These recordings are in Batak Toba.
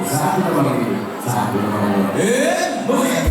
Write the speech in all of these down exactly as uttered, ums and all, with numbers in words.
Satu nama lagi. Satu nama lagi. Eh, musik.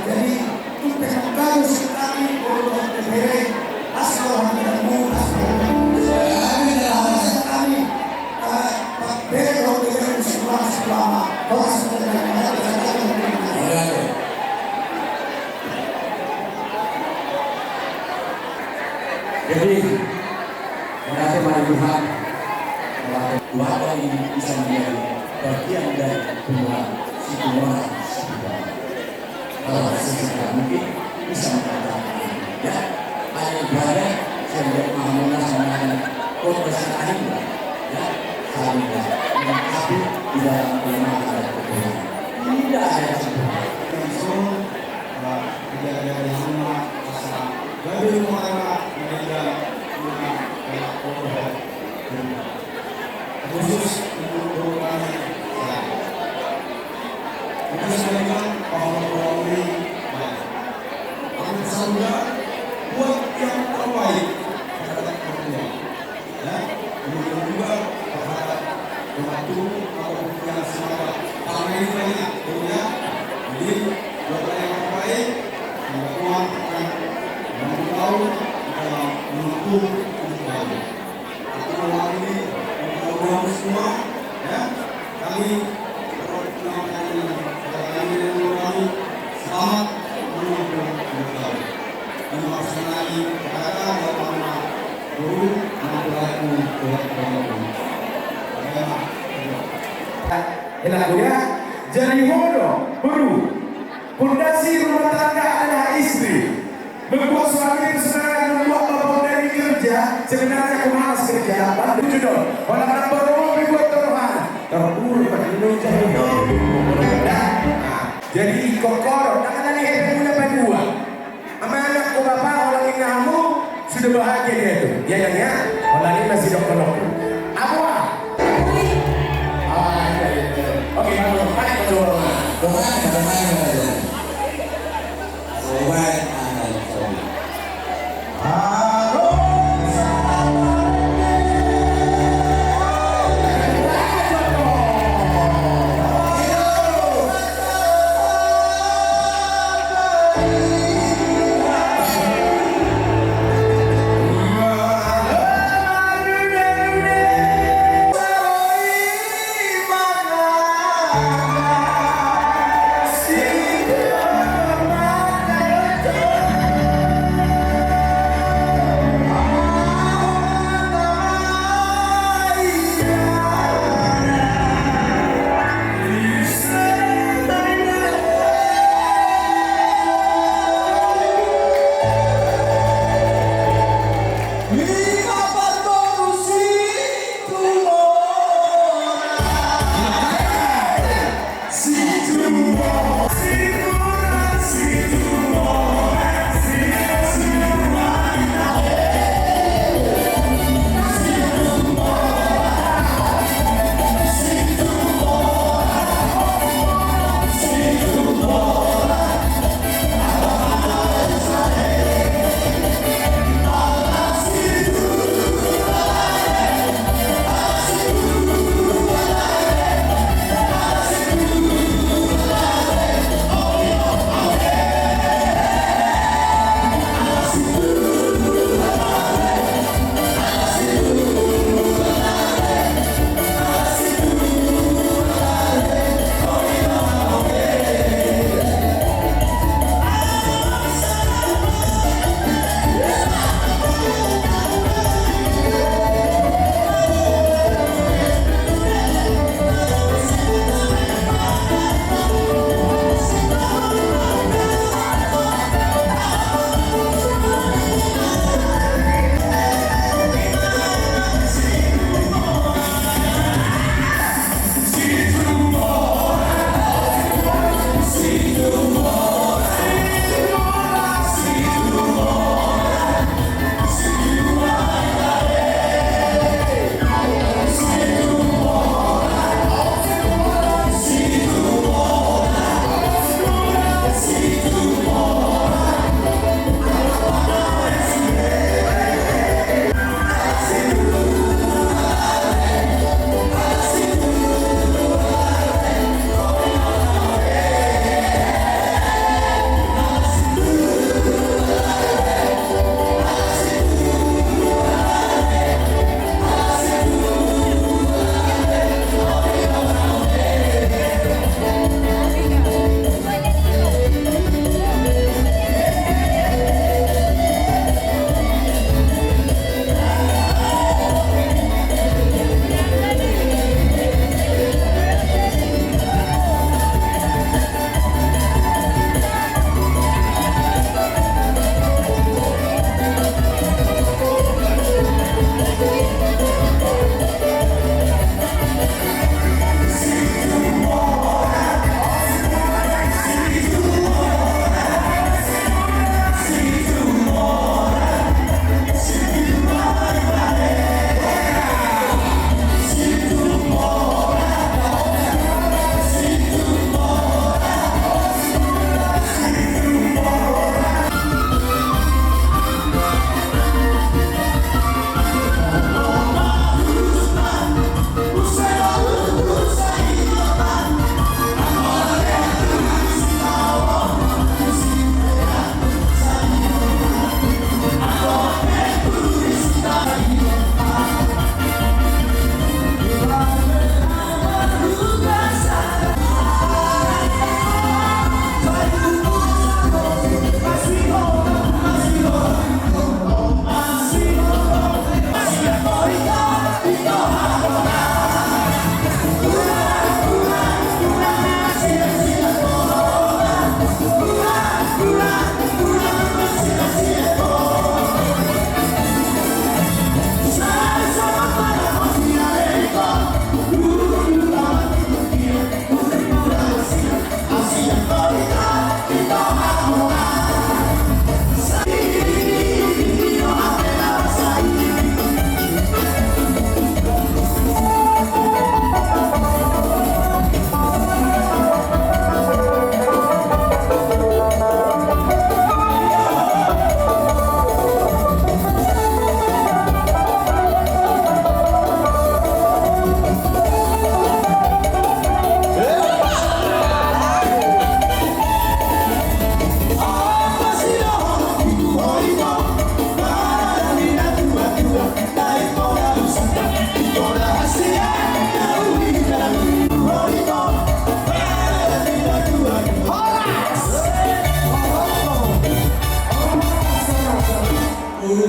Jadi, tung pe mangkalusi hami, olo, olo, olo, olo, asal hami nemu, asal hami nemu. Hami, eh, bere, olo, olo, olo, selama, selama, olo, olo, olo, olo. Jadi, Mauliate ma di Tuhan, mauliate. Doaku ma i bisa menjadi bagian dari kumpulan si kumpulan si kumpulan. Kalau sisi mungkin bisa mengatakan, ya, hanya ibadah, saya lihat Mahamuna sama dengan kota sekali, ya, saling melengkapi di dalam kelemahan dan kekurangan. Tidak ada yang sempurna. Langsung, eh, tidak ada yang sempurna. Gabe rumah anak, meninggal, rumah, kayak, oh, khusus untuk kami. Nah, kita sebagai orang tua ini, nah, kami pesan juga buat yang terbaik terhadap orang tua. Ya, demikian juga terhadap pembantu atau yang semacam. Karena ini banyak, ya. Jadi, buat yang terbaik, semoga Tuhan akan memberkati dalam menempuh hidup baru. Aku mewakili untuk kamu semua, ya. Kami, kami, kami, selamat menempuh hidup baru. Terima kasih lagi, kata-kata buat Mama. Jadi ho do, boru, pondasi rumah tangga adalah istri. Membuat suami itu semangat, membuat bapak dari kerja, sebenarnya aku malas kerja. Bantu judul, oleh anak baru membuat terohan. Terburuk, menunjang hidup. Nah, jadi ingkon ho do, tangan ini hebat punya berdua. Ama anak, o bapa, holan ninna hamu, sudah bahagia dia itu. Ya, ya, ya. Holan ninna sidok-sidok. Apa? Ah, iya, iya, iya. Oke, bagus. Baik, bagus. Doa, doa, doa, doa. Sobat, ah, sobat. Halo.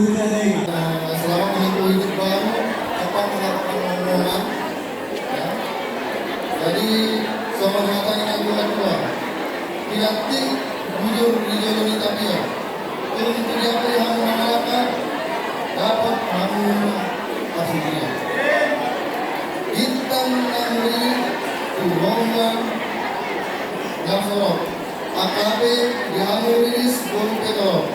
Selamat menempuh hidup baru, cepat mendapatkan rombongan. Ya. Jadi, songon hata ni natua-tua, pinantik bujur di jolo ni tapia. Tung tu dia pe hamu mangalangka, dapot hamu pasupasu. Bintang na muli tu rongga na sorot. Angka pe di hamu riris boru pe torop.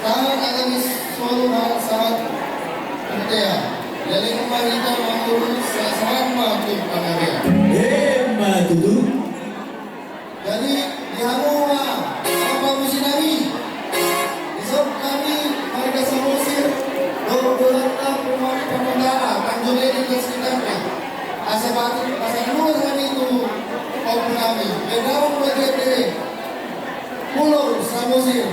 Tahan angka ni solu sahat tu bontean. Leleng ma hita mangolu, sahat-sahat ma tu panggabean. Emma tutu. Jadi di hamu ma, angka pamusi nami. Dison hami marga Samosir, dohot dohot na pemali pamutara, Tanjung Edi dan sekitarnya. Asa batu, asa luar hami tu ompu nami. Bedaon batu ete. Pulau Samosir.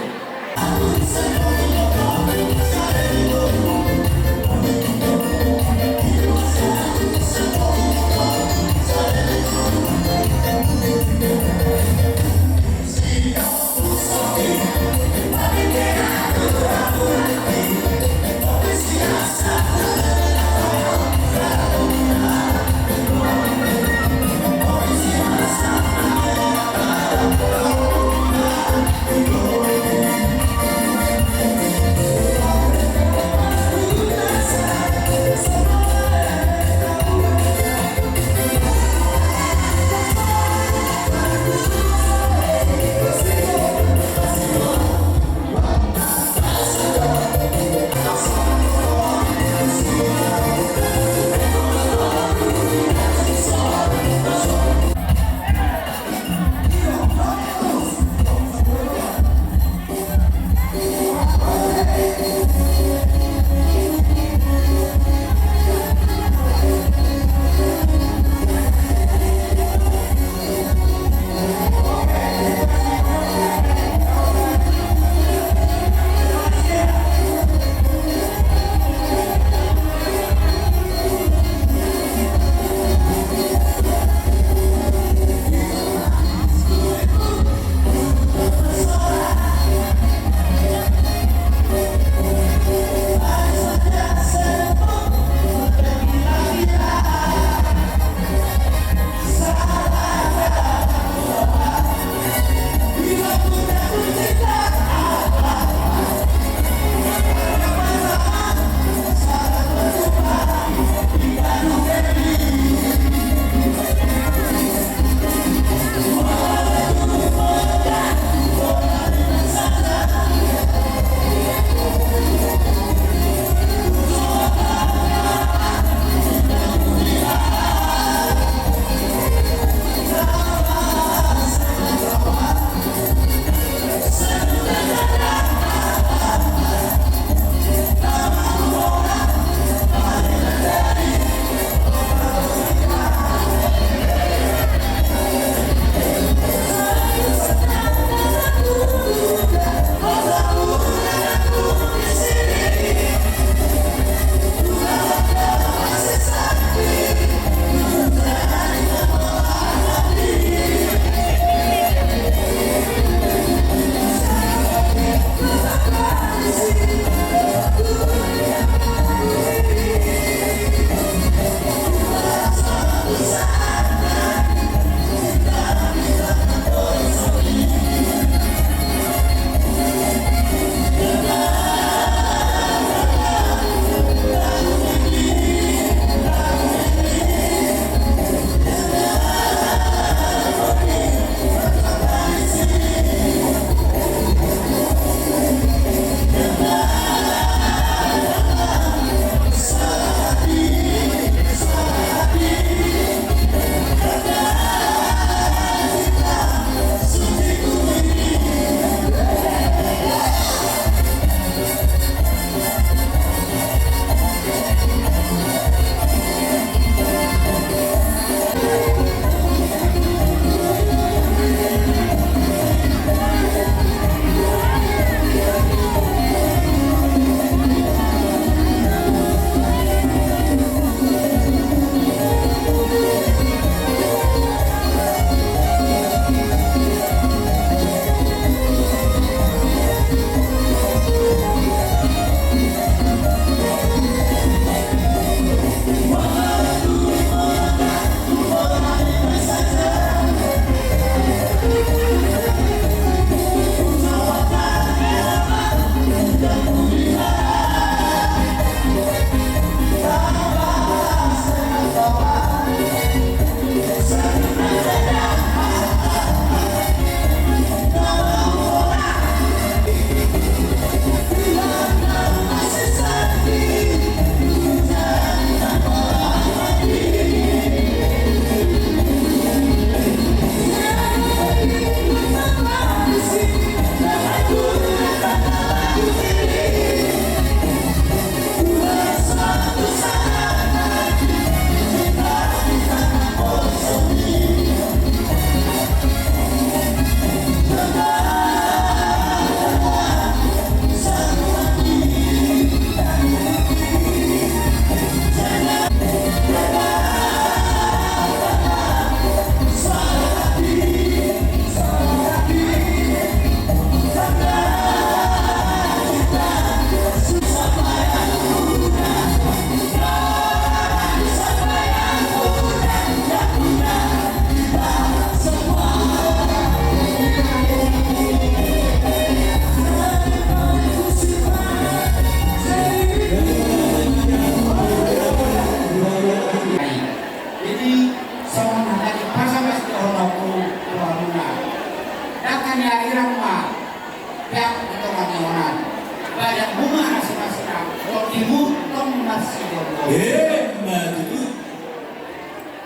Badan muna masing-masing, tongkimu tong marsigomgoman. Emma tutu.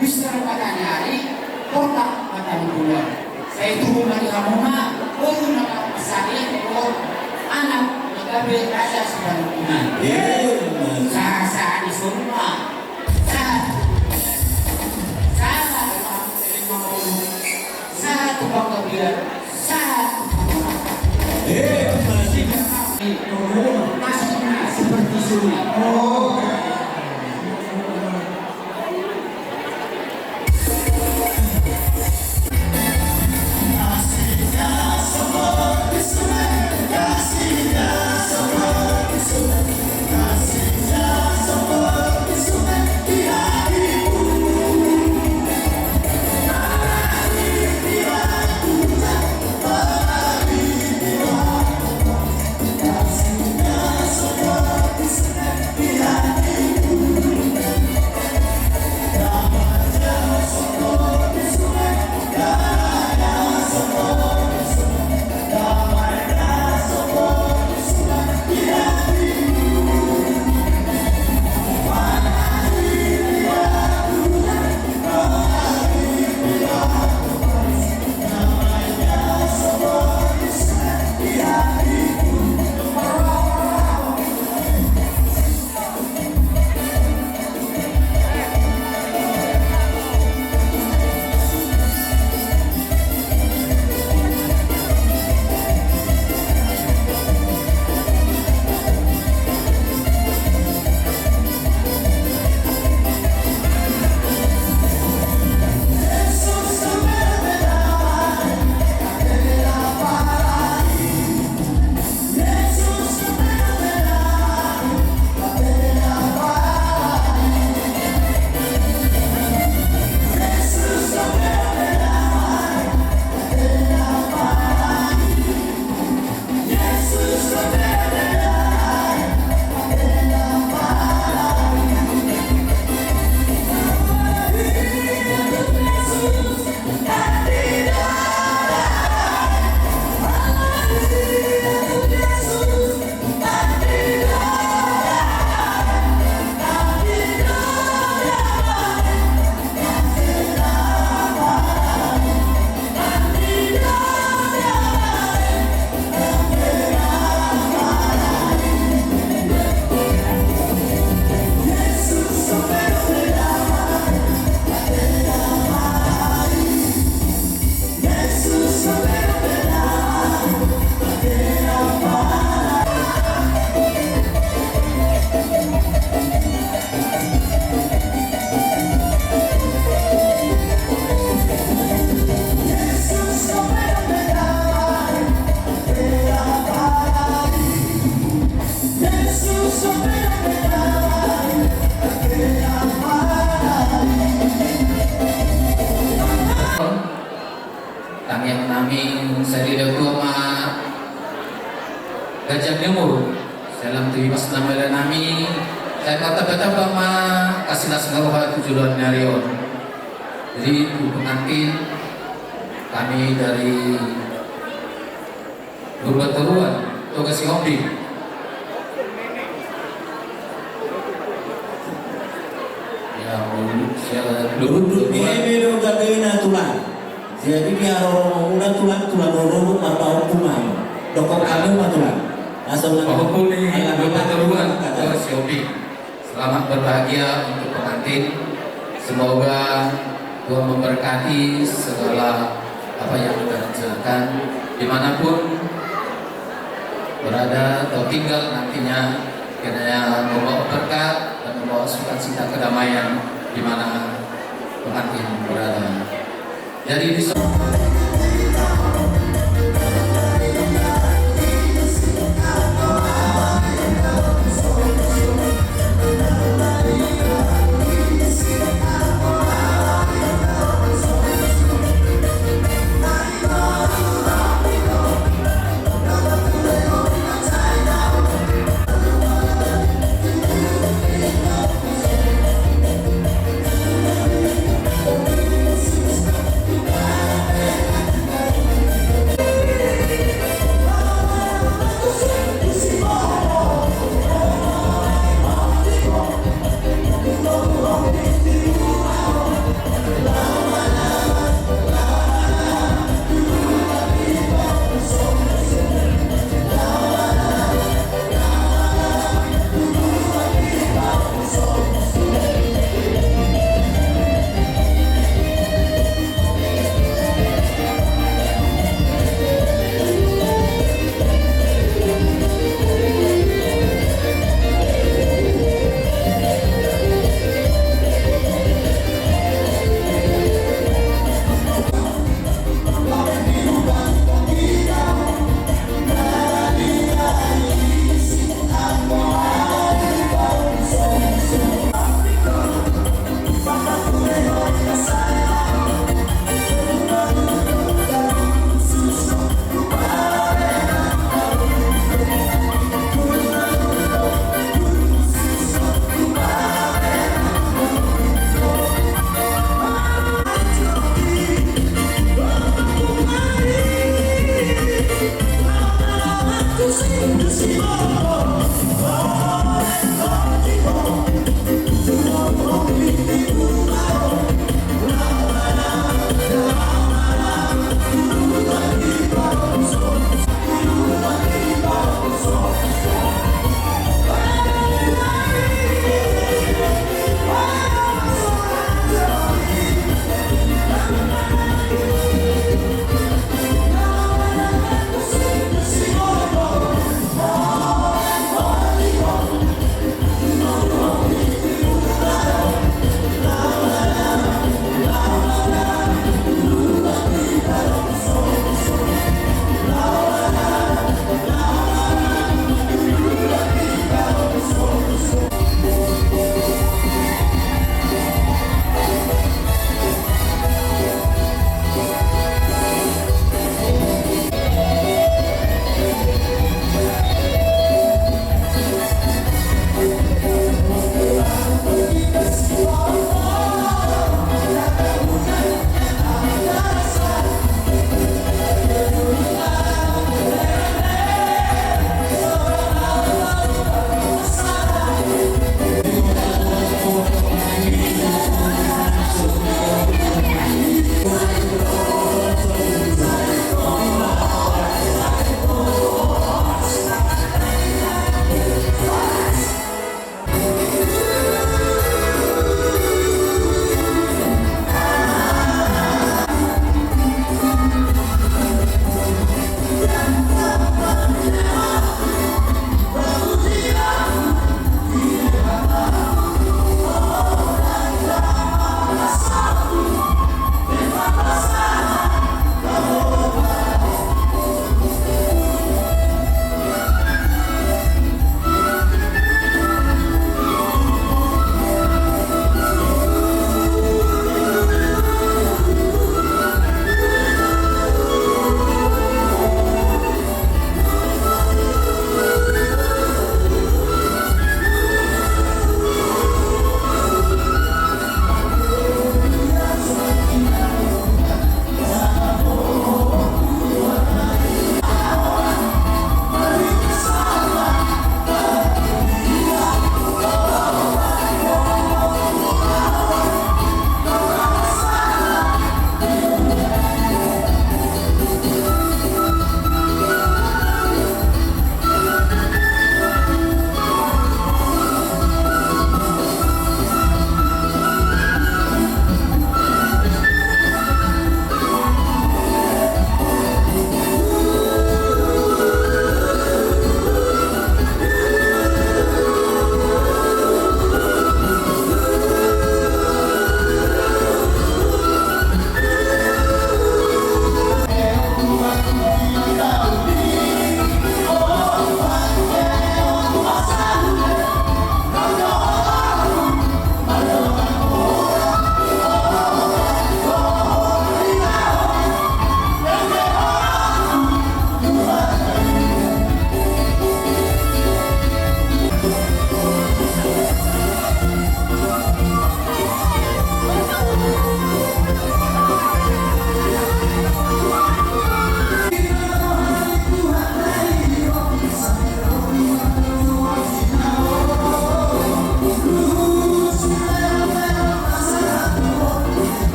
Bisa rupa tani ari, kota mata bulan. Sai tubu ma di hamuna boru na marpasahat, anak na gabe raja sipanungkunan. Emma tutu. Sahat-sahat di soru ma. Sahat. Sahat. Sahat tu panggabean, sahat tu panggabean. Eh, masih. Nasibnya seperti sungai. Oh. Tangiang nami sadari on ma ganjang ni umur, sai lam tu ibas na mela nami, sai martamba-tamba ma hasilas ni roha tu joloan ni ari on. Jadi tu pengantin, kami dari Boru Toruan, Toga Sihombing. Ya, boru, sia, boru. Unduk ni eme do gabena tulang. Jadi di haroro muna tulang, tulang rorobot marpaompu ma i. Dokkon hamu ma tulang. Asa ulang. Pahompu ni Boru Toruan, Toga Sihombing. Selamat berbahagia untuk pengantin. Semoga Tuhan memberkati segala apa yang kita rencanakan, dimanapun berada atau tinggal nantinya, kiranya membawa berkat dan membawa sukacita, kedamaian di mana pengantin berada. Jadi di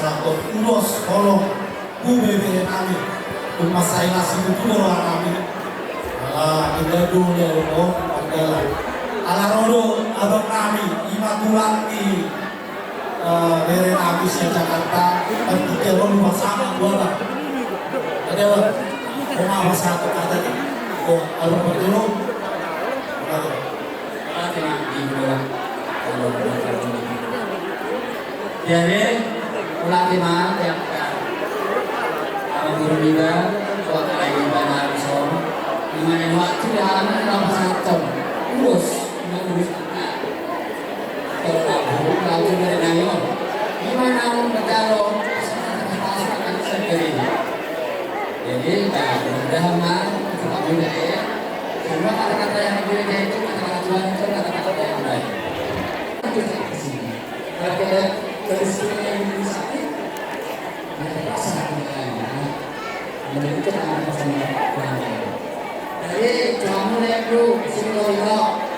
Ulos, holong, bube bere nami. Tung mansai las situtu do roha nami. Ala, tinggal dulu ya, Bro. Tinggal. Ala ro do abang nami, ima tulang ni, eh, bere nami sian Jakarta. Kan tiga ro lu pasangan dua, Bang. Ada, Bang. Oma, apa satu kata ni? Oh, abang betul. Oke. Jadi, ulang lima, tiap kali. Kalau guru juga, buat lagi, buat langsung. Lima yang waktu, ya, anak, ya, apa satu? Urus, nggak urus anak. Kalau tahu, kalau sudah ada yang, gimana mau berjalan? Sendiri. Jadi, nah, mudah-mudahan, Bang, kita mudah, ya. Semua kata-kata yang digereja itu kata-kata Tuhan, itu kata-kata yang baik. Kalau kita terus yang sakit, ada rasa kita, ya. Jadi, itu kan sama Tuhan. Jadi, kamu lihat dulu, sini kalau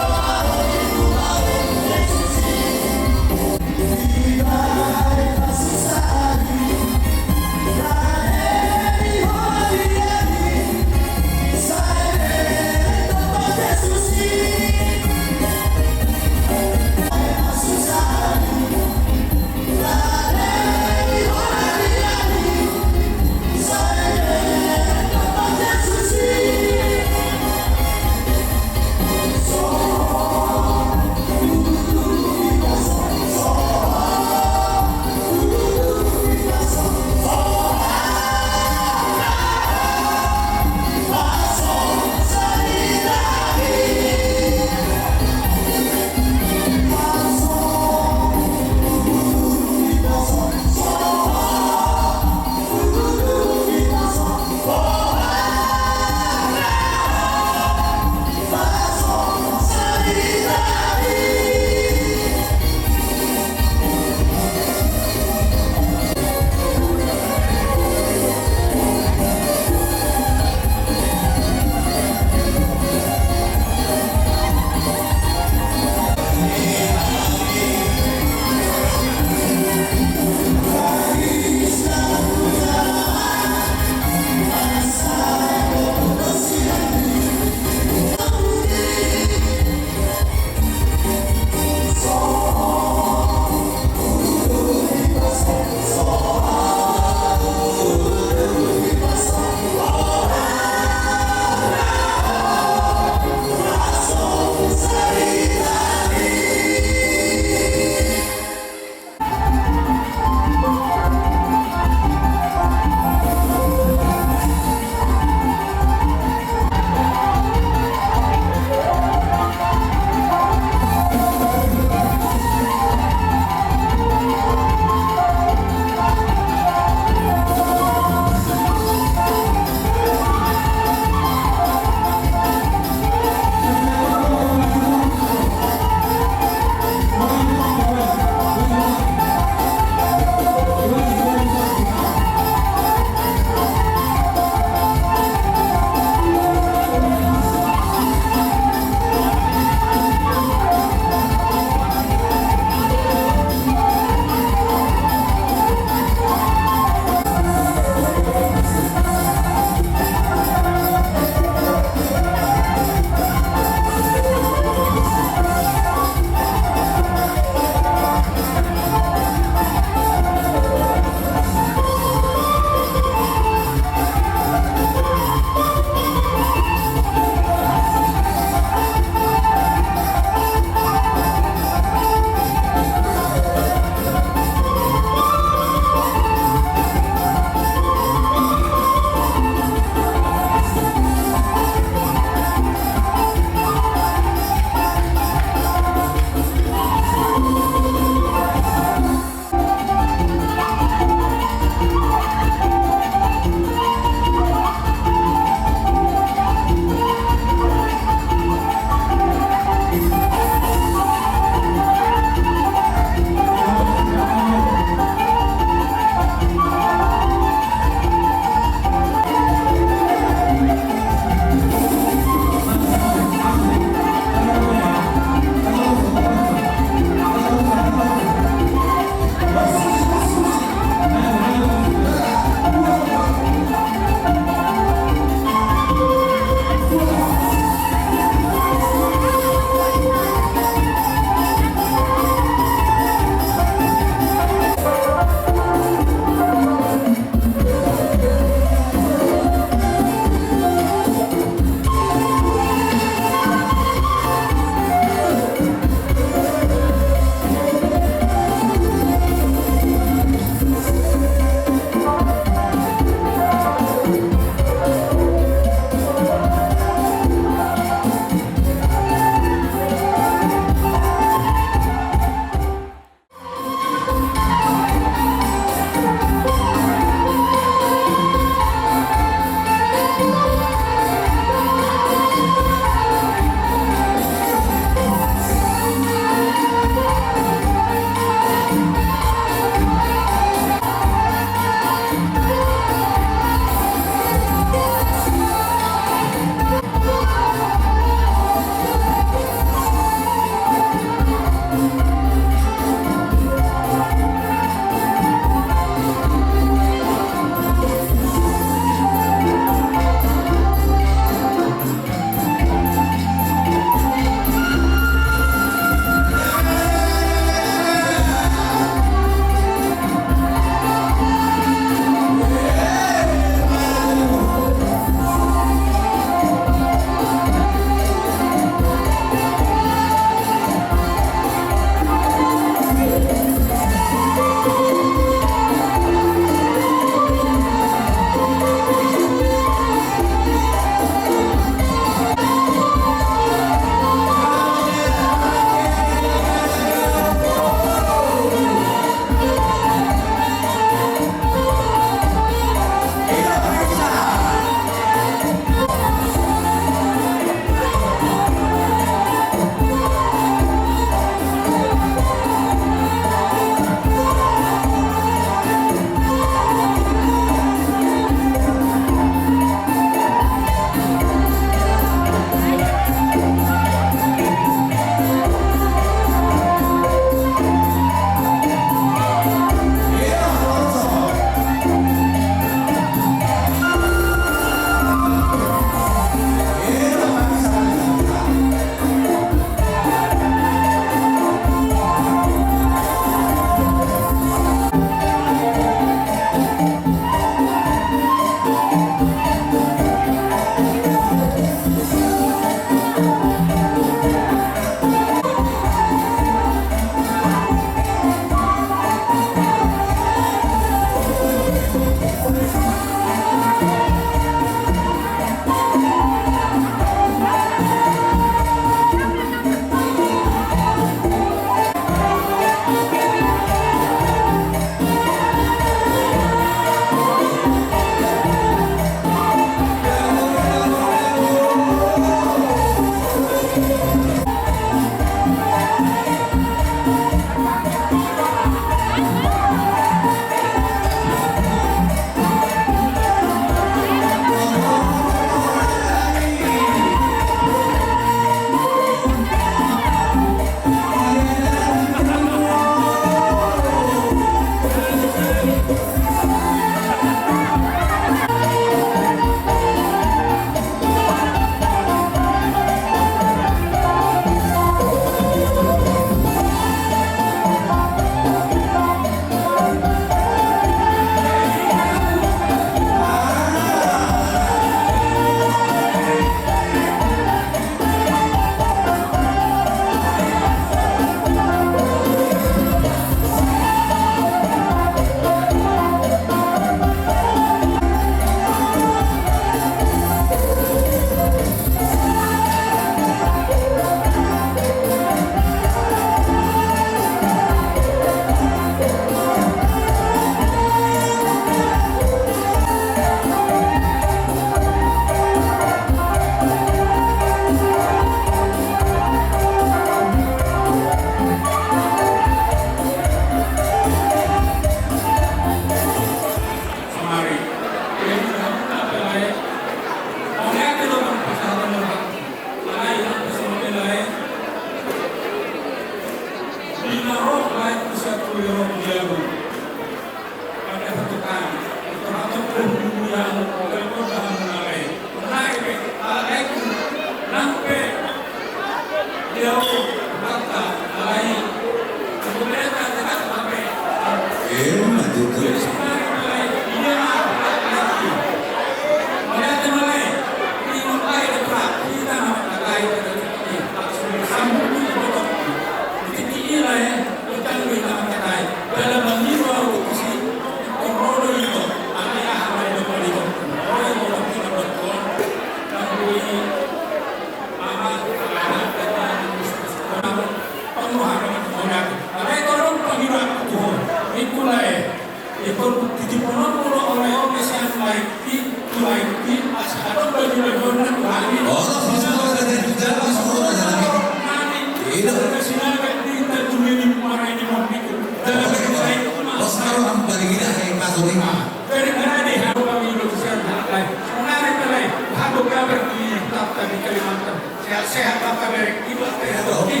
Sehat-sehat, Bapak Beri. Ibu, Bapak Beri.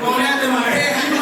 Mauliate ma. Mauliate ma.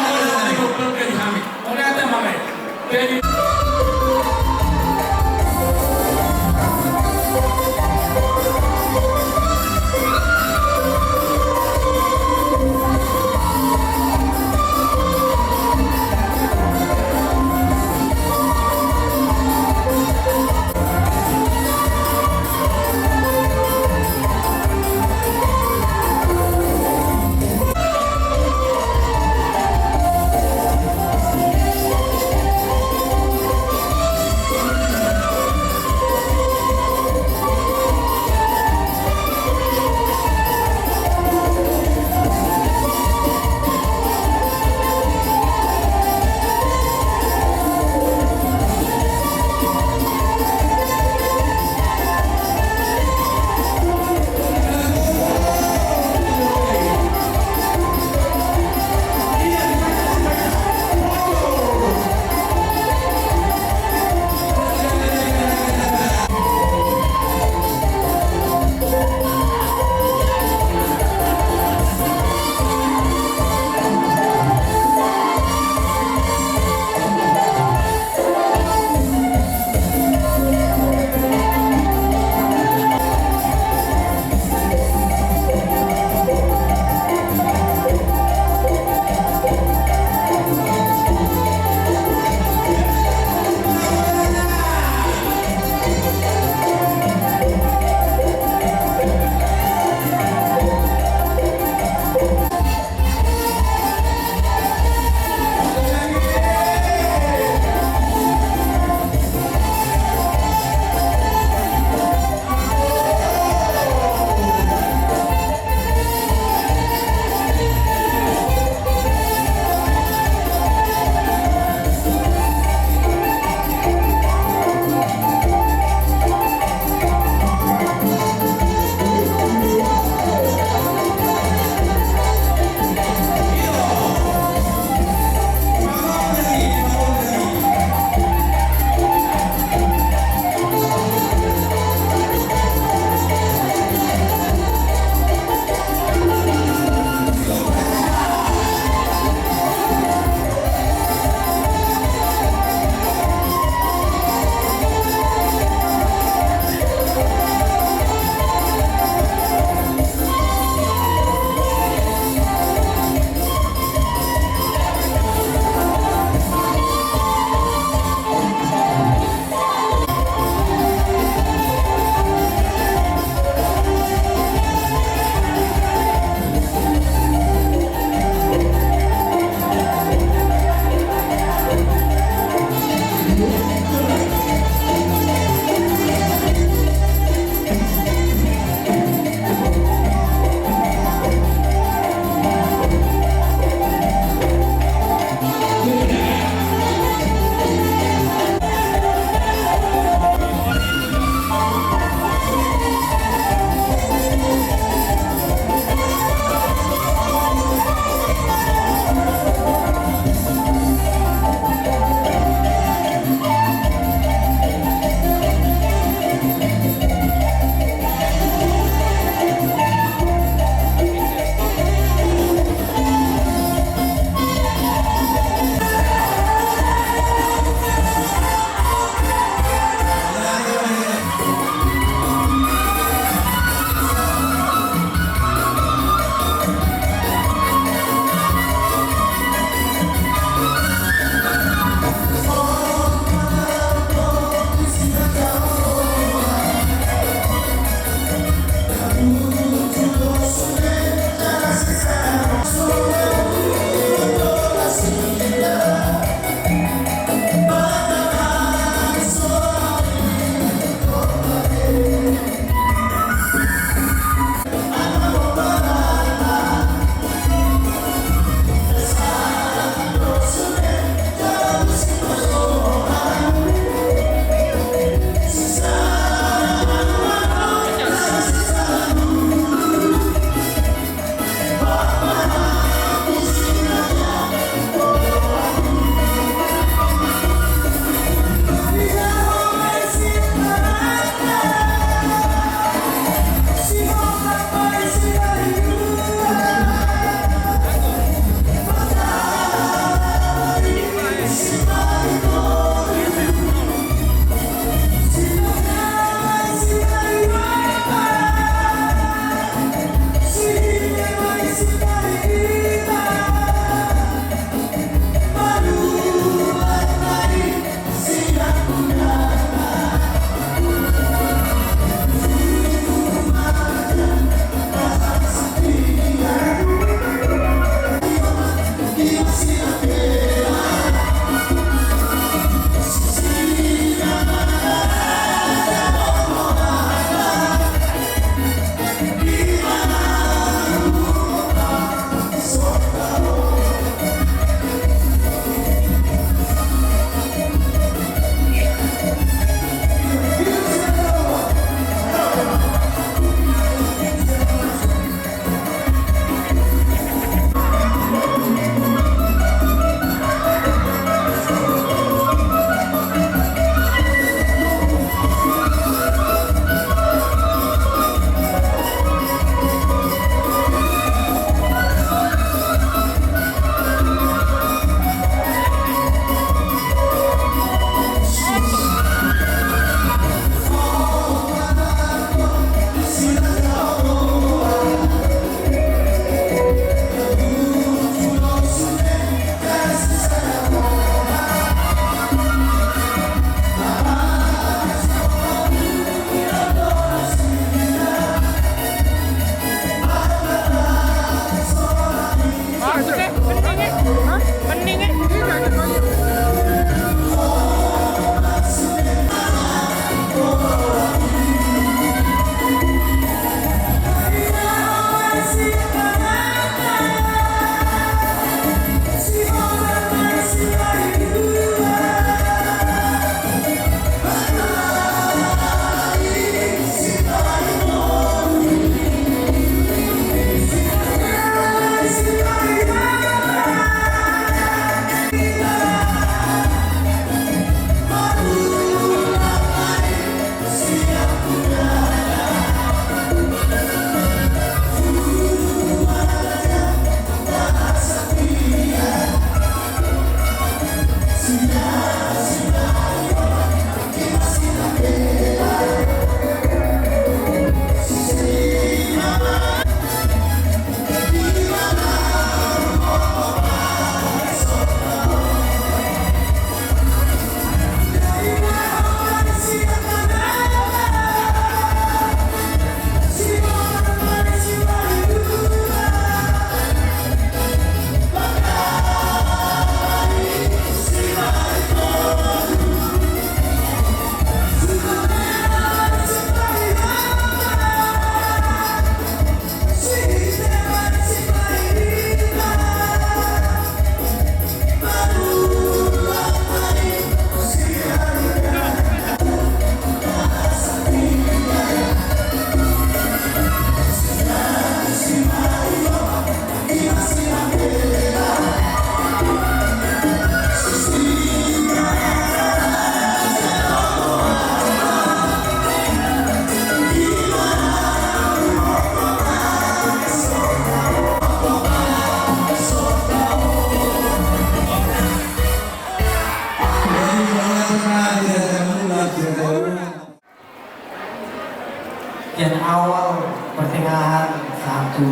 Sian awal, pertengahan, sahat tu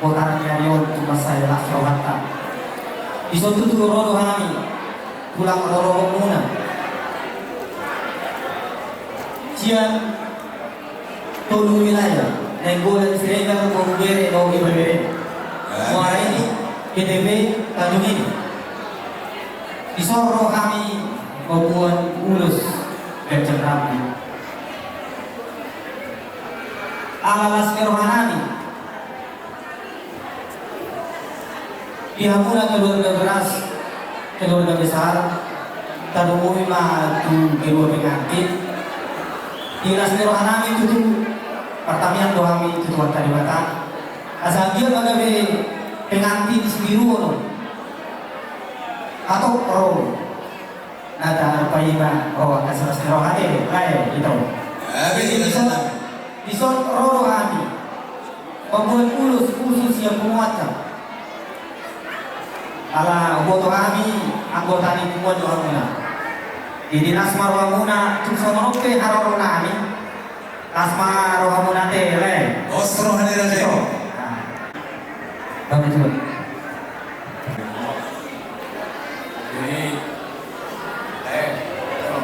botar ni ari on, tung mansai las rohanta. Dison tutu ro do hami, tulang rorobotmuna. Sian tolu wilayah, Nainggolan, Siregar, Boru Bere dohot Ibebere. Muara Enim, K T P, Tanjung Enim. Dison ro hami mamboan ulos ganjang rambu. Ala las ni rohanami di hamuna keluarga beras, keluarga besar, tarlumobi ma tu kedua pengantin. Di las ni rohanami tutu, martamiang do hami tu Tuhanta Debata. Asa anggiat ma gabe pengantin sitiruon on. Hatop ro. Na tarpaima ro angka silas ni roha te, lae, ito. Jadi, dison, dison ro do hami mamboan ulos khusus sian punguanta. Ala huboto hami anggota ni punguan do hamuna. Jadi las ma rohamuna, tung songon on pe haroronami. Las ma rohamuna te, lae. Pos roha ni raja i. Ito. Nah. Bang, ito. Jadi, eh, ito.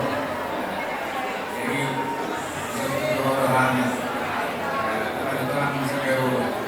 Jadi, ito, ito, rohani. Ito, ito, ito, ito, ito, ito, ito, ito,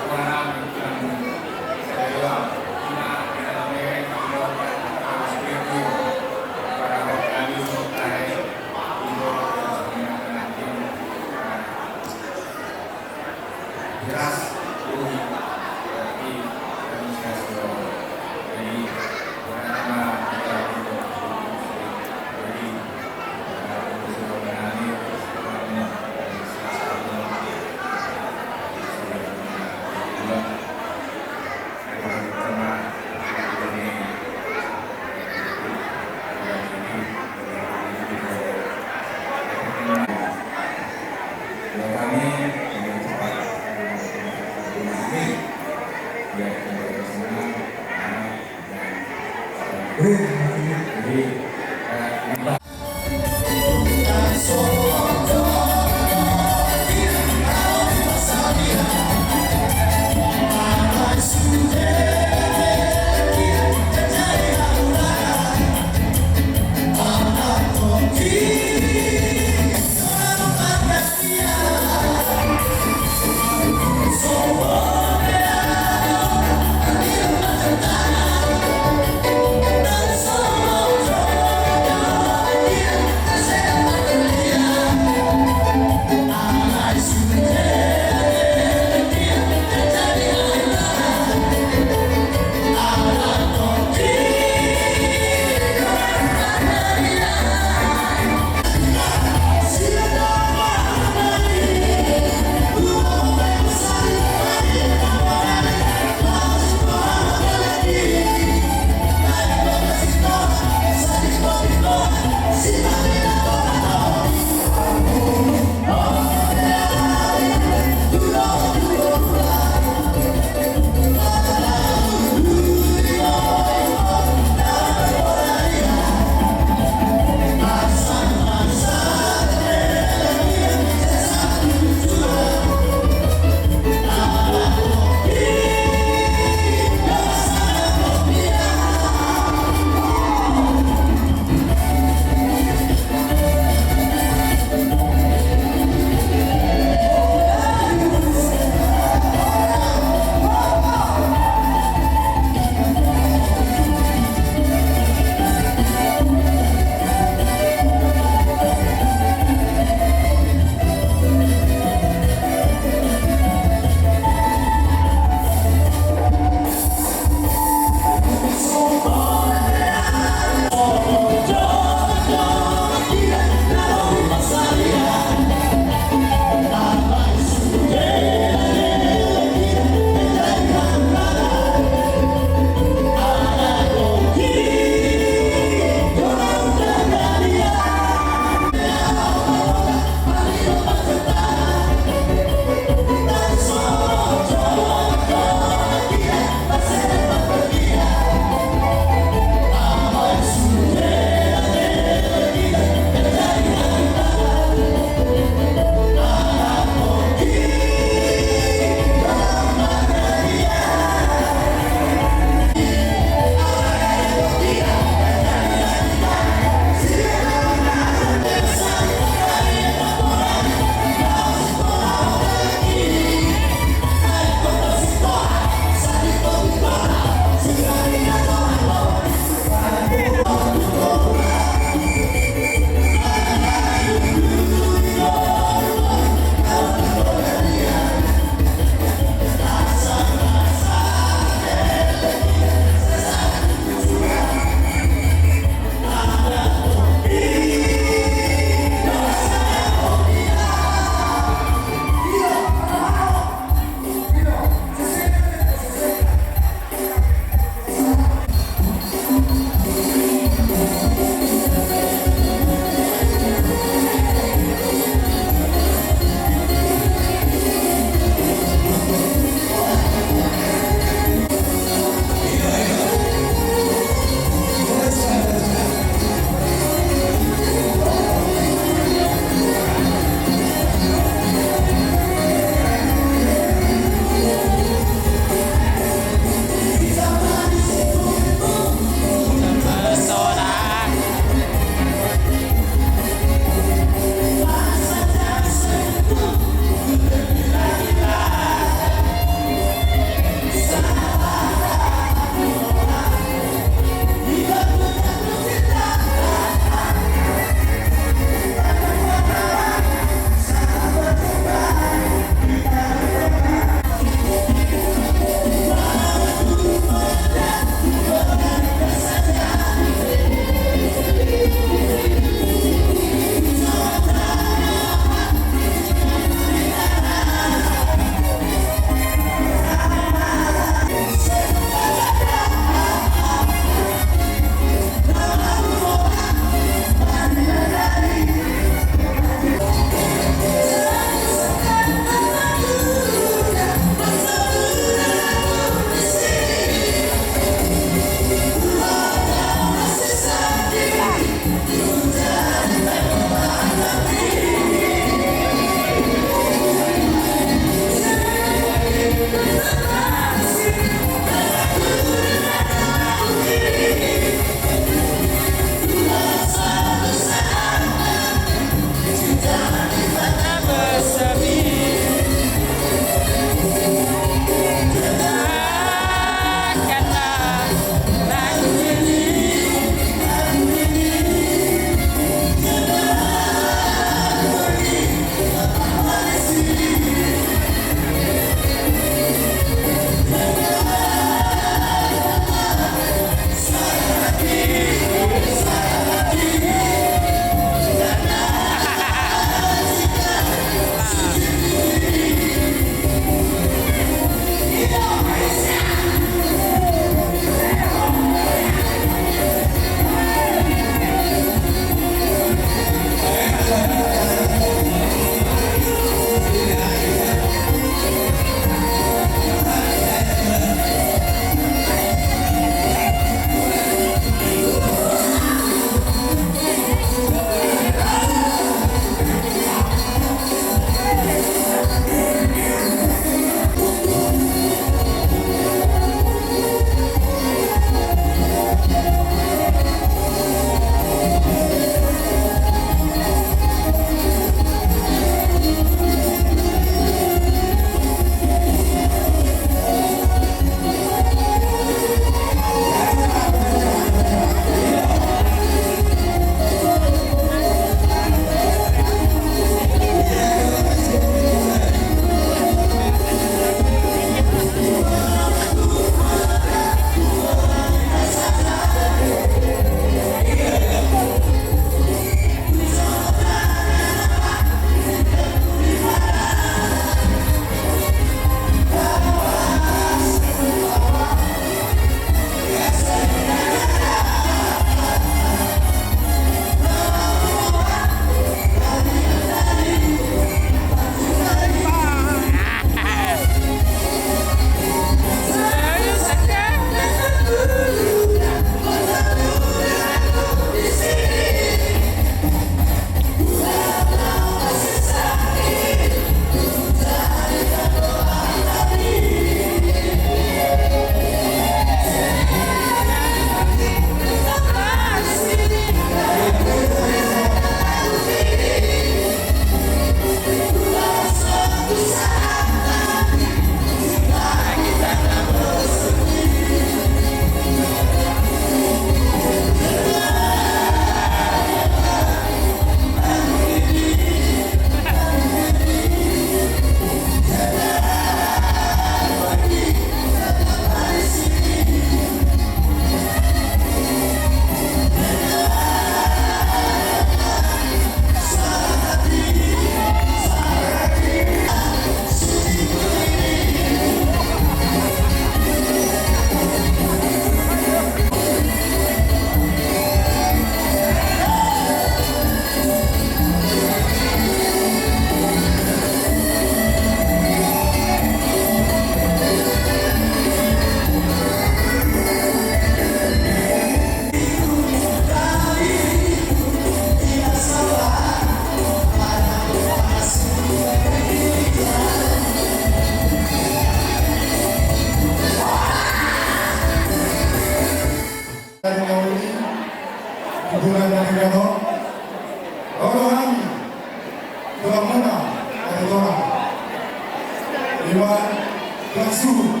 Langsung.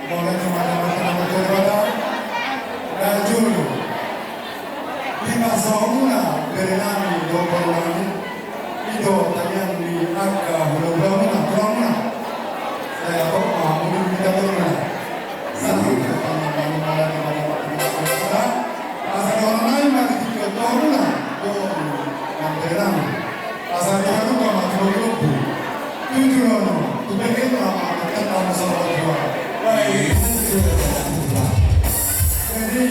Mauliate ma di Amanta na martua Debata. Na jolo. Di na saurmuna, bere nami dohot boru nami. I do tangiang ni angka hulahula muna, tulang muna. Sai hatop ma muli di tangiang muna. Sai hatop ma muli di tangiang muna. Asa dohonon nami ma di tingki on dohononmuna. Dohononmuna. Asa di haluka ma tu lombu. Tu joloan on. Tu beget ma ma. Jadi,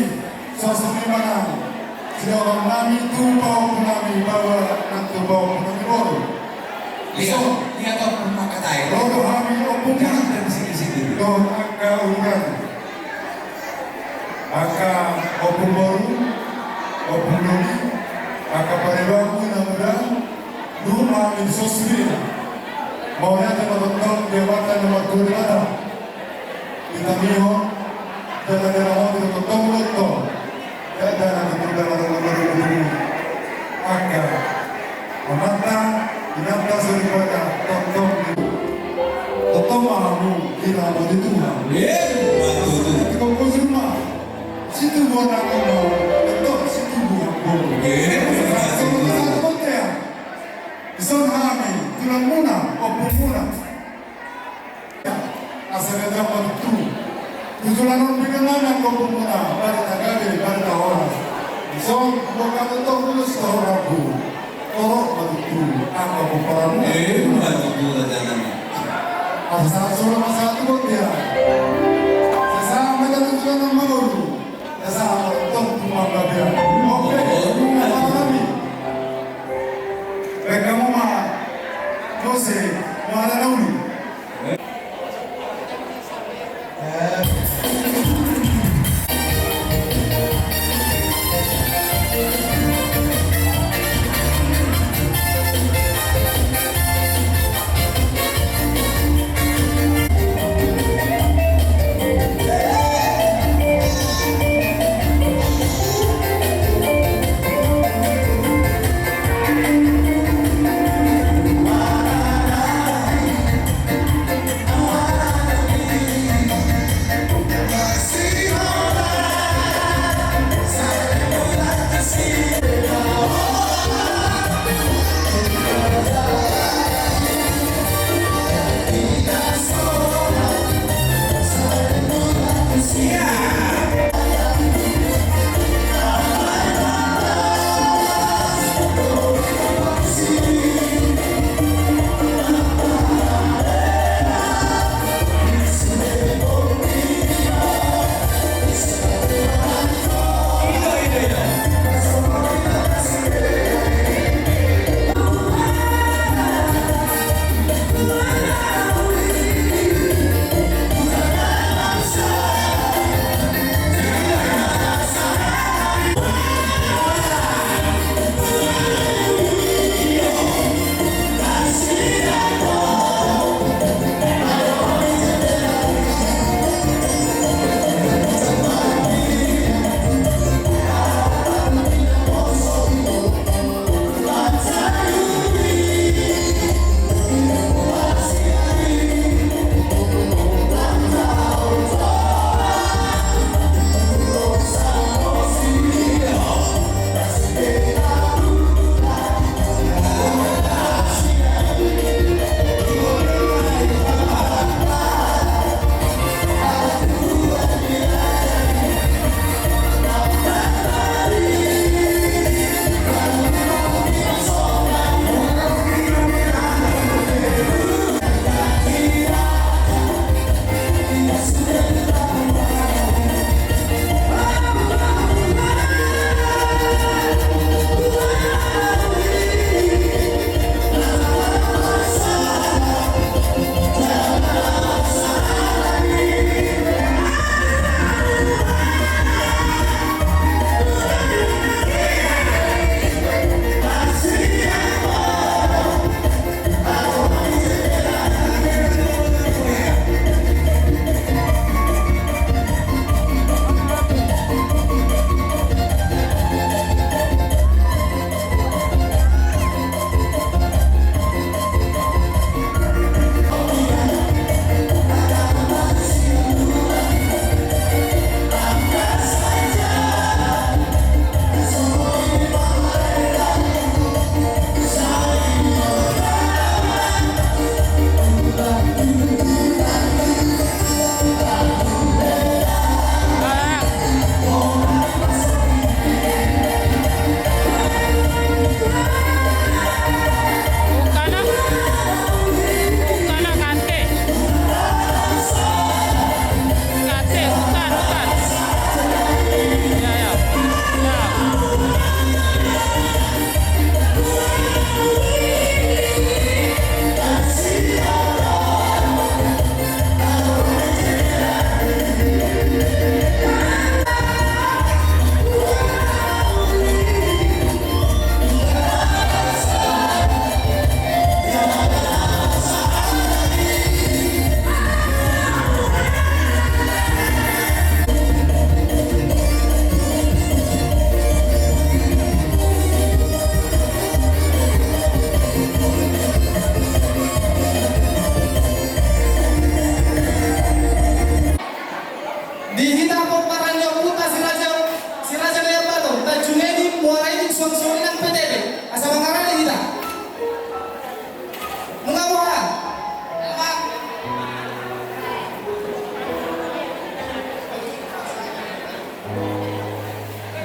songon i ma nang sidohonon nami tu pahompu nami, bahwa nang tu pahompu nami boru. Iya, so, iya, tahu pun maka tahu. Ro do hami ompung. Jangan dari sini-sini. Dohot angka uduran. Angka ompung boru, ompung dohot angka paribangu na muda, nunga hami di son sude. Mauliate ma tongtong di Amanta na martua Debata. Di tangiang on, jala di tangiang on, di tongtong, tongtong. Jala di tongtong, jala di tongtong, tongtong. Angka. Amanta, inanta, soripada, tongtong. Tongtong ma hamu, di na mauliate ma. Iya, betul. Di kongkos rumah. Situbu anak mau, tongtong situbu anak mau. Iya, betul. Satu, satu, satu, ya. Di son hami, tulang muna, ompung muna. Asa gabe ma tutu. Tu joloan on pe nang ompung muna, barita gabe, barita horas. Di son, buat kamu tau dulu si tahu ragu. Torop ma tutu, angka pomparanmu. Eh, ma tutu, raja nami. Asa sahat solo ma sahat tu bontean. Sahat ma tu joloan on ma boru. Sahat ma tong tu panggabean. Oke, sahat ma nami. Baik, hamu ma. Jose, ma na uli.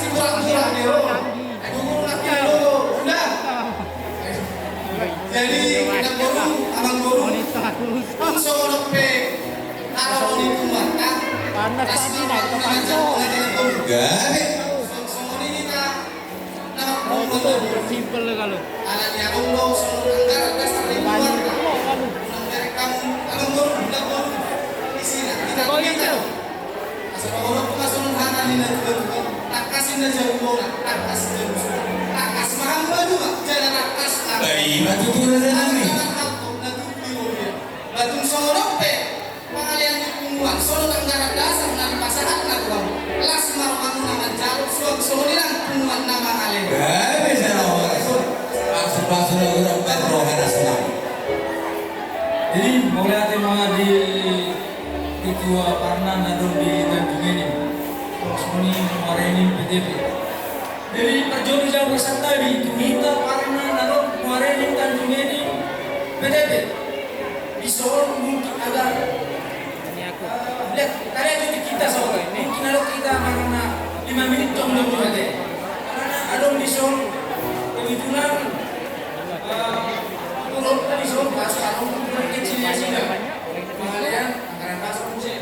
siburak-burak dia, oh. Guru na kilo, udah. Jadi, anak guru, abang guru, tung songon on pe, taruh di rumah, kan? Panas tadi, nah, itu panas. Gabe. Songon i hita. Simple kalo. Kau itu. Baik, maju tu raja nami. Batung songon on pe. Pangalean ni punguan, songon anggaran dasar na dipasahat na tuan. Las ma rohamuna manjalo suang songon i nang punguan na mangale. Eh, bisa na. Maksud-maksud na udah empat roh ada senang. Jadi, mauliate ma di ketua parna na adong di Tanjung Enim. Songon i Muara Enim P T P. Jadi, parjolo jam santabi tu hita parna na adong Muara Enim Tanjung Enim P T P. Dison mungkin agak, eh, lihat, karya jadi kita soalnya. Mungkin ada kita karena lima menit dong dong juga deh. Karena ada dison kebetulan, eh, turun ke dison pas kalau turun kecilnya sih dah. Pengalian anggaran dasar musik.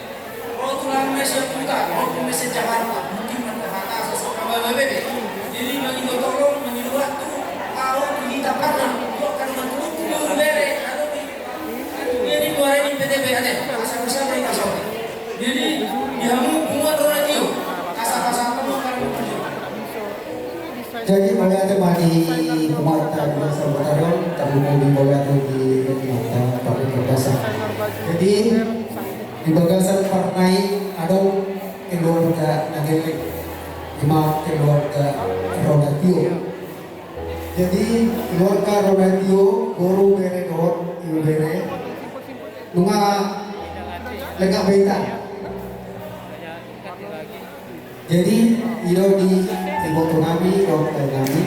Oh, tulang Indonesia Utara, oh, Indonesia Jakarta, mungkin mantap atas, sama bebe. Jadi, mangino tolong, mangino waktu, tahu di Jakarta, yuk, kan mantu, bere, anu, di, ini Muara Enim P T P aja, asal-asal dari kasar. Jadi, di hamu, semua orang itu, kasar-kasar, semua orang itu. Jadi, mauliate ma di punguanta di Desa Batarion, tapi mau di mauliate di punguanta Partai Kota. Jadi, di bagasan parna i adong keluarga na gelleng, ima keluarga Ronatio. Jadi, keluarga Ronatio, boru, bere dohot ibebere, nunga lengkap be hita. Jadi, i do di iboto nami, dohot nami,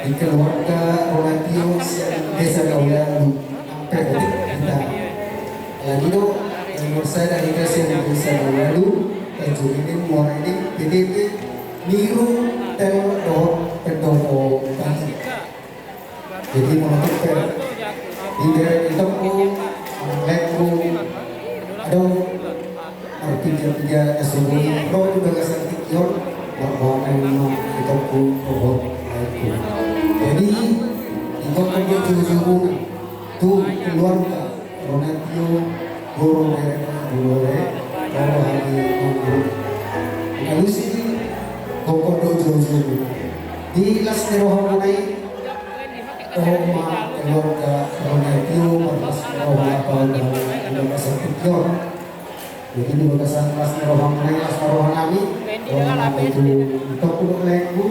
di keluarga Ronatio sian Desa Daulalu, ampe otik hita. Alani do, yang bersada hita sian Desa Daulalu, Tanjung Enim, Muara Enim, P T P, Niru, Tel, dohot Pendopo Bali. Jadi, molo tung pe di bere ni itongku, anak laengku, adong marpiga-piga na so boi ro tu bagasan tingki on, marboangan ma itongku dohot laengku. Jadi, itongku do joujou muna tu keluarga Ronatio, boru, bere, boru, bere, boru hami, boru. Alusi, gokhon do joujou muna. Di las ni roha muna i, dohot ma keluarga Ronatio, marlas ni roha, pahompu, di bagasan tingki on. Jadi di bagasan las ni roha muna i, las ni roha nami, dohot ma tu itongku dohot laengku.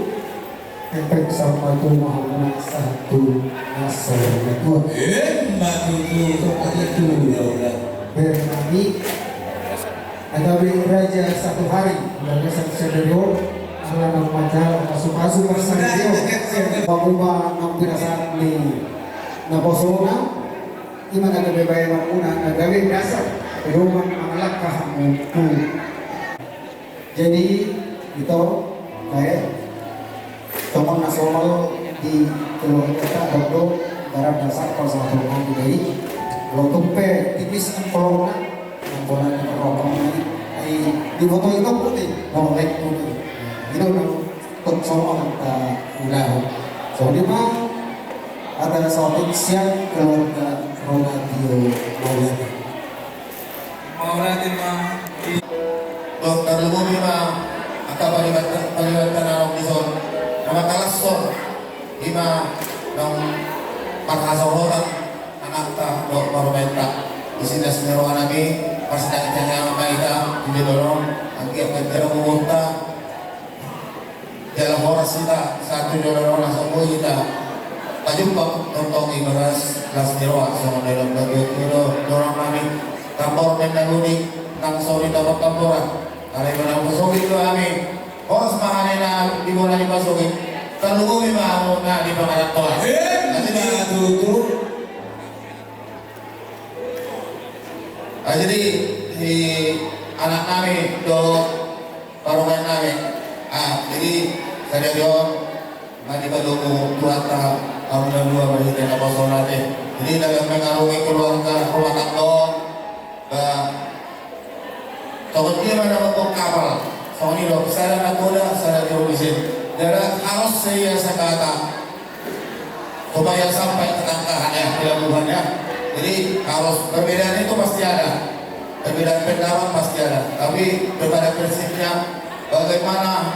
Hepeng sahat ma tu hamuna sahat tu na saur matua. Emma tutu, tutu, tutu, tutu. Bere nami, na gabe raja satu hari, bagasan sadari on, ala naung manjalo pasu-pasu parsaripeon. Panguma naung pinasahat ni naposona, ima na gabe bahenonmuna, na gabe dasar pedoman mangalangka hamu tu. Jadi, ito, bae, tongon na somal di keluargata, adong do ibarat dasar pasahaton nami. Jadi, molo tung pe tipis angkolongna, angkolongna di parokong nami, ai, di foto ito putih, no, like putih. Ito, no, put somal, eh, udah. So, di ma, ada saotik sian keluarga Ronatio Maulana. Mauliate ma. Dohot tarlumobi ma angka paliwatan, paliwatan na adong dison. Na mangkalashon, ima naung marhasohotan anakta dohot parumaenta. Disi las ni roha nami, marsitangiang-tangiangan ma hita tu joloan on, anggiat ganjang umurta. Jala horas hita, sahat tu joloan on asa boi hita pajumpang tongtong, ibarat las ni roha songon na nidok ni natuatua dohot dongan nami. Tambor na dua ni, nang sori tambor-tamboran. Alai manang pasogit do hami. Horas ma hami na di bona ni pasogit. Tarlumobi ma hamu na di pangarantoan. Eh, na jadi, tutu. Ah, jadi, di anak nami do parumaen nami. Ah, jadi, sadari on, na dipadomu Tuhanta, hamu na dua marhite naposona te. Jadi, dalam mengarungi keluarga rumah tangga, ba, songon dia ma na mambongkar, songon i do, sada nakoda, sada teologi. Jadi, harus saya sakata. Supaya sampai ketangkahan ya, kegaduhan ya. Jadi harus, perbedaan itu pasti ada. Perbedaan pendapat pasti ada. Tapi pada prinsipnya bagaimana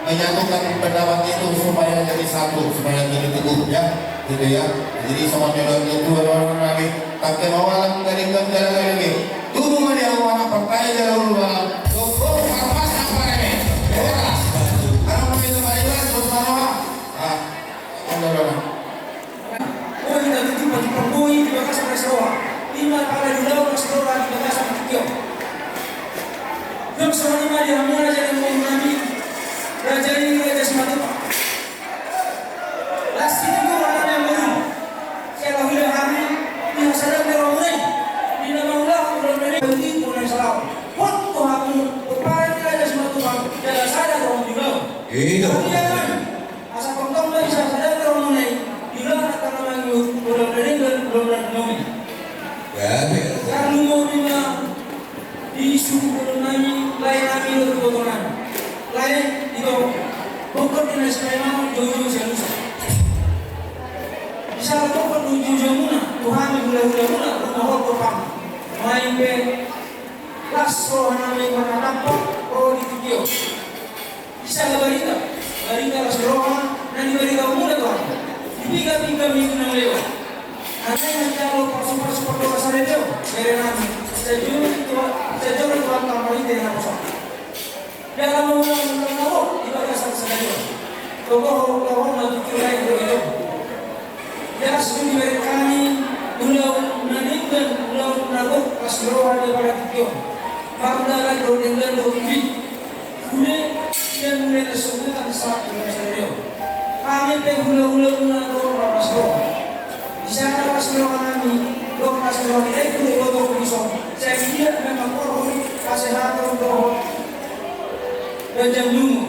menyatukan pendapat itu supaya jadi satu, supaya jadi teguh ya. Gitu ya. Jadi songon i do, dua orang nami. Tapi mau alam dari lagi. Tunggu dia anak partai jala ulu. Tunggu harus apa ini? Horas. Kalau mau itu marilah terus mana? Ah. Boi na tutu patupa boi di bagasan las ni roha. Ima pala di ulaon las ni roha di bagasan tingki on. Dok songon i ma di hamu raja ni boru nami, raja i Raja Simatupang. Las ni roha nami amang boru. Siala huida hami di hasadaon ni rohamuna i. Di na mangulahon ulaon na i. Bagi ulaon na i salaon. Hot tu hamu, pomparan ni Raja Simatupang, jala sada roha ni ulaon. Iya. Hami amang. Asa tongtong ma bisa sadari rohamuna i, di ulaon na tanggamangi, ulaon na denggan, ulaon na denggan. Gabe. Tarlumobi ma di suhut boru nami, lae nami dohot iboto nami. Lae, ito, bokon di na sipaingaton, joujou sialusan. Bisa la bokon di joujou muna, tu hami hulahula muna, rumah hot tu pam. Main pe, las roha nami marnatampak, ro di tingki on. Di sada barita, barita las ni roha, na dibarita muna tu hami. Di piga-piga minggu na lewat. Alai na jalo pasu-pasu pardongan sadari on, bere nami. Sai jolo tu, sai jolo tu angka marhite na poso. Jala maulang-ulang na ro, di bagasan sadari on. Togo ho, togo ho, na tutu lain do i do. Jelas do dibereng hami ulaon na denggan, ulaon na gok, las ni roha di bagasan tingki on. Mardalan do denggan do uli. Uli, sian uli na sobutan sahat tu las ni roha. Hami pe hulahula muna do las ni roha. Di sada las ni roha nami, do las ni roha ni Dae, tu do do do di son. Sai dia memang korhon, kasehaton dohot ganjang ni umur.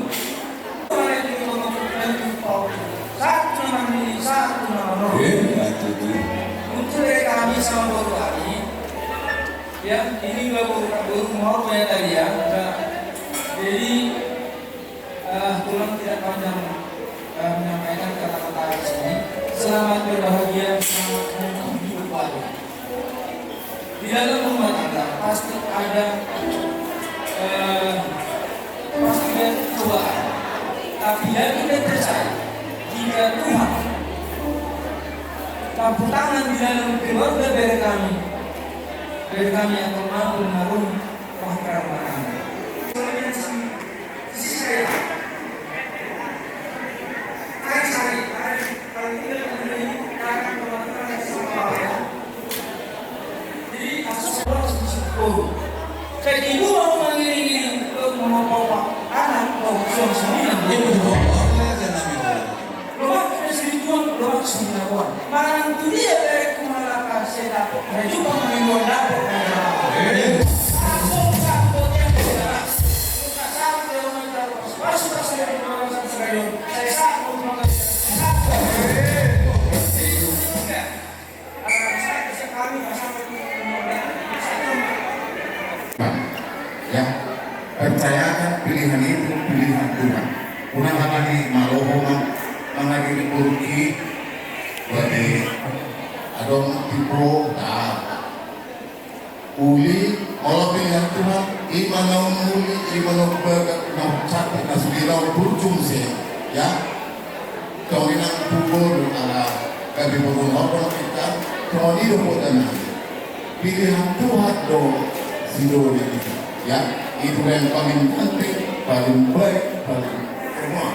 Satu nama ini, satu nama roh. Eh, satu tu. Untuk mereka kami sama boru kami. Ya, ini dua boru, boru mau ya tadi ya. Nah, jadi, eh, tulang tidak panjang, eh, menyampaikan kata-kata di sini. Selamat berbahagia, selamat menempuh hidup baru. Di dalam rumah tangga pasti ada, eh, pasti ada cobaan. Tapi yakin dan percaya, jika Tuhan campur tangan di dalam keluarga bere kami, bere kami akan mampu mengarungi bahtera rumah tangga. Jadi, asus bolas di situ. Jadi, ibu mau mangiring-iring, mau bawa anak, mau suami sendiri. Lomak na sirituan, lomak sirinabuan. Manang tu dia bere ku mangalangka sai dapot, na jumpa manginuan dapot, na jumpa. Eh. Aku tak buat yang jelas. Aku tak tahu dia mau tahu. Masuk ke saya di bagasan sadari on. Saya tak mau makan. Ya, percayakan pilihan itu pilihan Tuhan. Unang halani maloho ma, mangadili boru i, berarti adong tipe, nah. Uli, molo pilihan Tuhan, ima na umuli, ima na umbaga, na umcantik, na sude na umburju muse, ya. Tong inang pubol ala gabe boru na opo na kita, tong i do poda na. Pilihan Tuhan do sidoli, ya. Itu yang paling penting, paling baik, paling semua.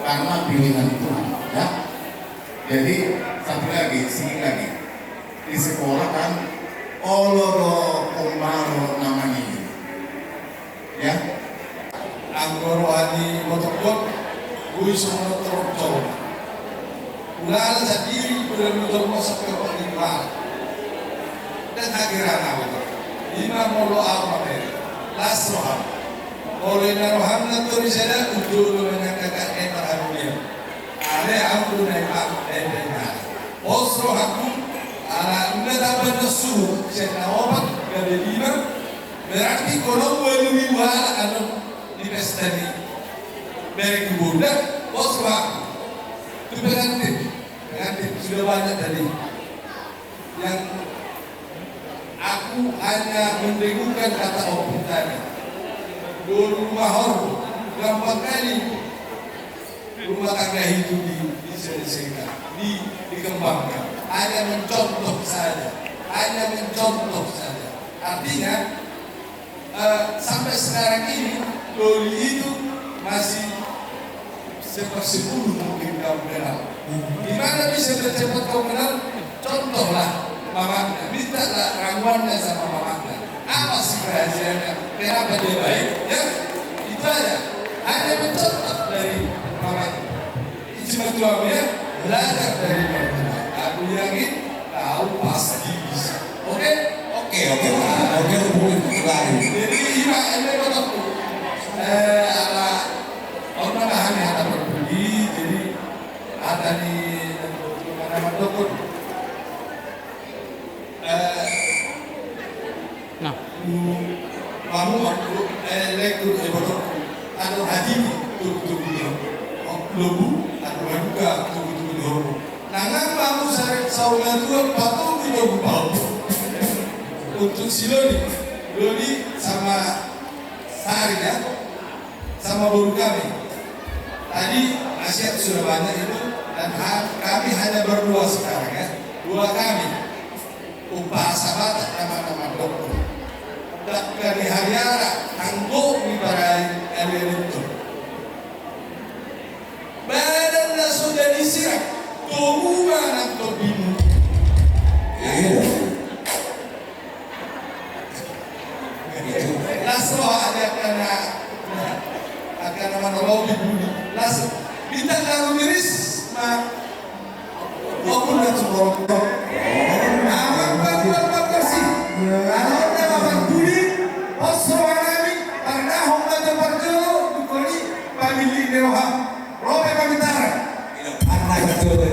Karena pilihan Tuhan, ya. Jadi, satu lagi, sedikit lagi. Di sekolah kan, Olo do ummaro na mangihut. Ya. Anggo roha ni botokkon, boi songon torop jolma. Ulala sandiri, ula ni jolma sokkepak ni ulala. Dan hagirana boto. Ima molo au mate. Las roham. Molo ina roham na tori sada, ujo do menang kakak enak harunia. Ale au do naik aku, eh, naik aku. Pos rohangku, ala ula taban na suruh, sian na opat, gabe lima, berarti kono dua ribu dua ala anu di pesta ni. Berek kubunda, pos rohangku. Itu pengantin, pengantin, sudah banyak tadi. Yang aku hanya mendengukan kata ompung tadi. Dua rumah horor, gampang kali. Rumah tangga itu di, di, di, di, dikembangkan. Hanya mencontoh saja. Hanya mencontoh saja. Artinya, eh, sampai sekarang ini, doli itu masih sepersepuluh mungkin kau kenal. Di mana bisa tercepat kau kenal? Contohlah mamangnya, mintalah ramuannya sama mamangnya. Apa sih rahasianya? Kenapa dia baik? Ya, itu aja. Hanya mencontoh dari mamangnya. Itu mertuamu ya, belajar dari mereka. Aku yakin kau pasti bisa. Oke? Oke, oke, Pak. Oke, hubungi lagi. Jadi, ima, ini kataku. Eh, ala, orang hanya ada berbudi, jadi ada di mana-mana dokter. Eh, Nah. Hamu, eh, laengku, eh, botongku, anak hatiku, tubu-tubu dia. Lobu, anak raduka, tubu-tubu dia. Nangan hamu sare saung na tua, patubu-tubu pau. Untuk si Loli, Loli sama Sari ya, sama boru kami. Tadi nasihat sudah banyak itu, dan ha-, kami hanya berdua sekarang ya, dua kami. Umpasa Batak nama-nama dokter. Dak kami hariara, anggo ni parai kami dokter. Badan na so jadi sirap, tobu ma nang tobimu. Iya. Las roha dia kana, kana mana mau dibudi. Las, bintang lalu miris, ma. Walaupun na cukup. Aman, aman, aman, aman, si. Kalau na aman budi, pos roha nami, karena hong na tempat jolo, dukoni, pamili ni roha. Robe pamitaran. Anak jolo.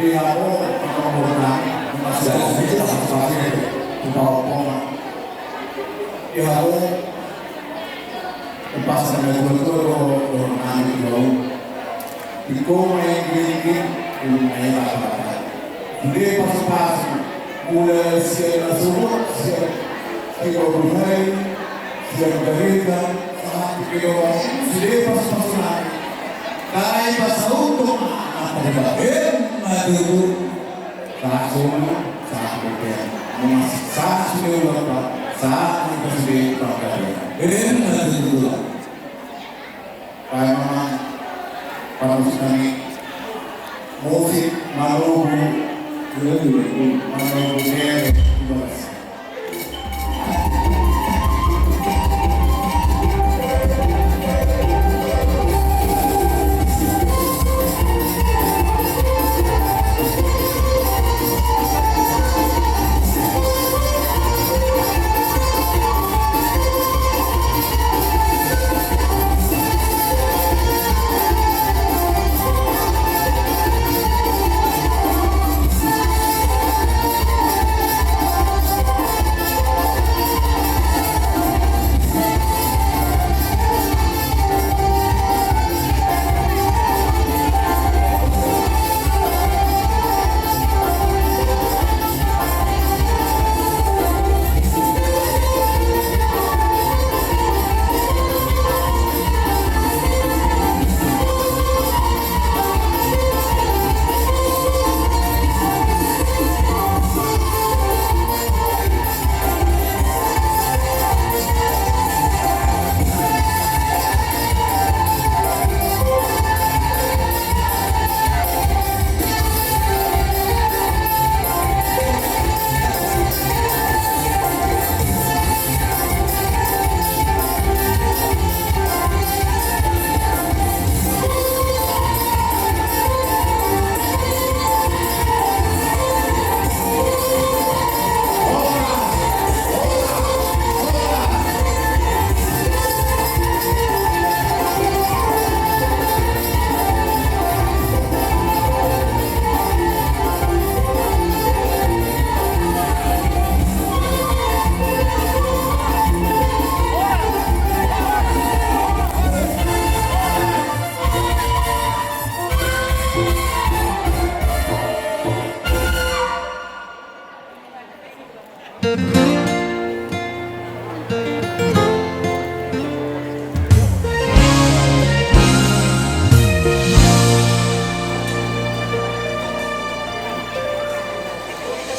Di hamu, di hamu, Ingkon ma i, ingkon ma i, ingkon ma i. Sude pasupasu, mulai sian na sumurung, sian Sibabuhai, sian gareja, sahat tu keluarga, sude pasupasu nami. Alai pasaut ma, apa dibahen ma tutu. Sahat solu, sahat bope. Molo sahat sude ulampa, sahat ma sude panggabean. Emma tutu. Baen ma, pamusik nami. Musik manogu, manogu bere.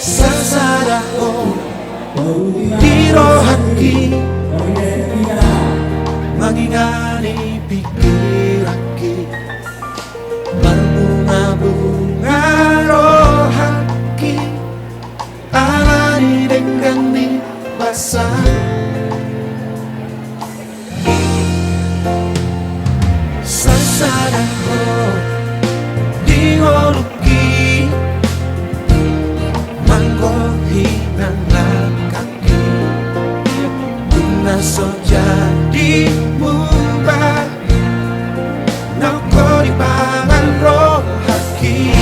Sasada ho di rohangki, mangingani pingkiranki, marbungabunga rohangki, ala ni denggan ni basa. Sasada ho di ngolungki, manggohi nang langkangki, dung na so jadi mumbar, nang ho dipangan rohangki.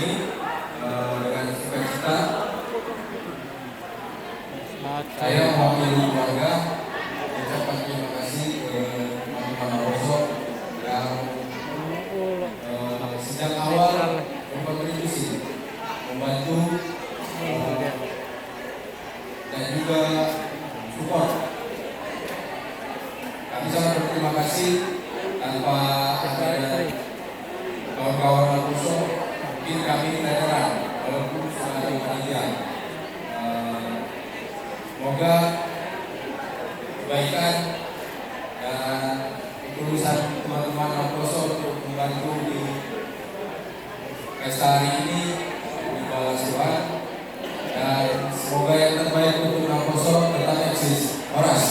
Eh, dengan sukacita, saya mewakili keluarga mengucapkan terima kasih ke teman-teman Naposo yang, eh, sejak awal berkontribusi membantu, eh, dan juga support. Kami sangat berterima kasih, tanpa adanya kawan-kawan Naposo, mungkin kami tidak terang, walaupun sudah ada panitia. Eh, semoga kebaikan dan ketulusan teman-teman Naposo untuk membantu di pesta hari ini dibalas Tuhan, dan semoga yang terbaik untuk Naposo tetap eksis. Horas.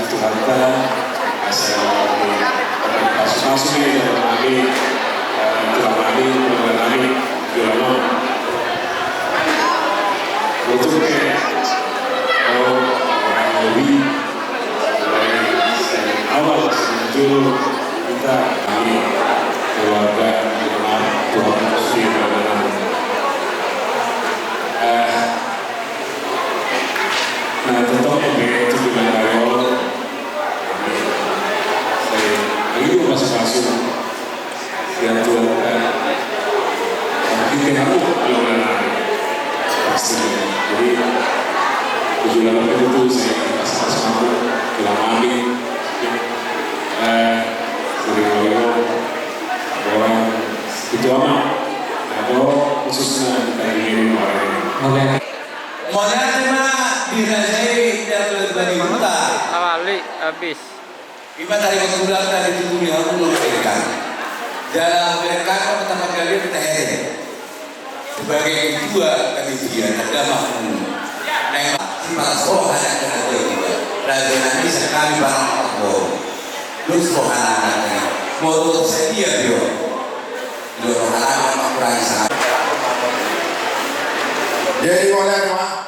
Tuhanta, asa pasu-pasu ma i, eh, tulang nami, keluarga nami, jolo on. Botul pe, oh, orang lebih, dari awal, dari jolo, hita, nami, keluarga, jolo, Tuhan, keluarga nami. Eh, Nah, tetap sampai itu di Bangkalan. Saya, ayo, masuk-masuk. Ya, Tuhan, eh, kita harus, kalau udah pasti. Jadi, tujuan apa itu, saya pas-pas mampu, bilang amin. Eh, dari Bangkalan, orang itu ama, atau khususnya kita ini, orang ini. Oke. Mauliate ma di raja i, di atas bani huta. Awali, habis. Ima tadi waktu bilang tadi tubuh di hamu lo mereka. Dalam mereka kau tempat kalian teh. Sebagai ketua panitia, ada makmum. Memang si para soha yang kena dia juga. Raja nami sekali barang apa. Lu soha anak ini. Mau tutup setia dia. Lu soha anak kurang sangat. Jadi, mauliate ma.